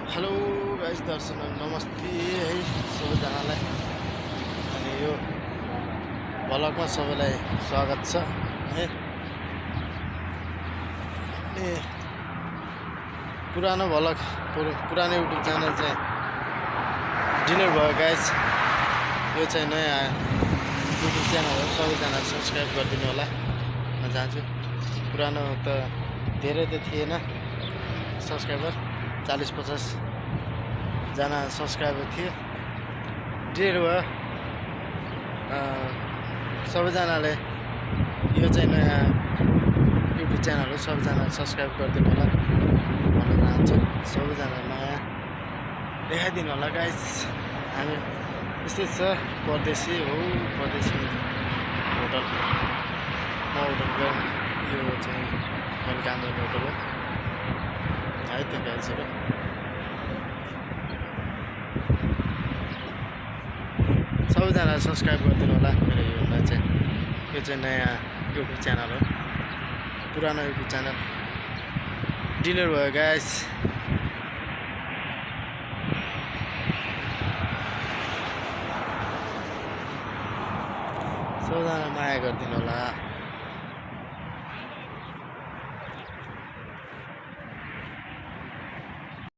Hello guys, दर्शक नमस्ते है सबैजनालाई। अनि यो भ्लगमा सबैलाई स्वागत छ है। अनि पुरानो भ्लग पुरानो युट्युब च्यानल चाहिँ डिलिट भयो गाइस। यो चाहिँ नयाँ युट्युब च्यानल हो, सबैजना सब्सक्राइब गरिदिनु होला म चाहन्छु। पुरानो त धेरै त थिएन सब्सक्राइबर, 40-50 जना सब्सक्राइबर थियो, डिलिट भयो। सबैजनाले यो चाहिँ नयाँ युट्युब च्यानल हो, सबैजना सब्सक्राइब गरिदिनु होला भन्न चाहन्छु। सबैजना नयाँ देखाइदिनु होला गाइस। हामी यस्तै छ, परदेशी हो, परदेशी होटल। म होटल गएर यो चाहिँ मैले काम गर्ने होटल हो है त गाइसहरू। सबैजना सब्सक्राइब गरिदिनु होला मेरो यो चाहिँ नयाँ युट्युब च्यानल हो। पुरानो युट्युब च्यानल डिलिट भयो गाइस। सबैजना माया गरिदिनु होला।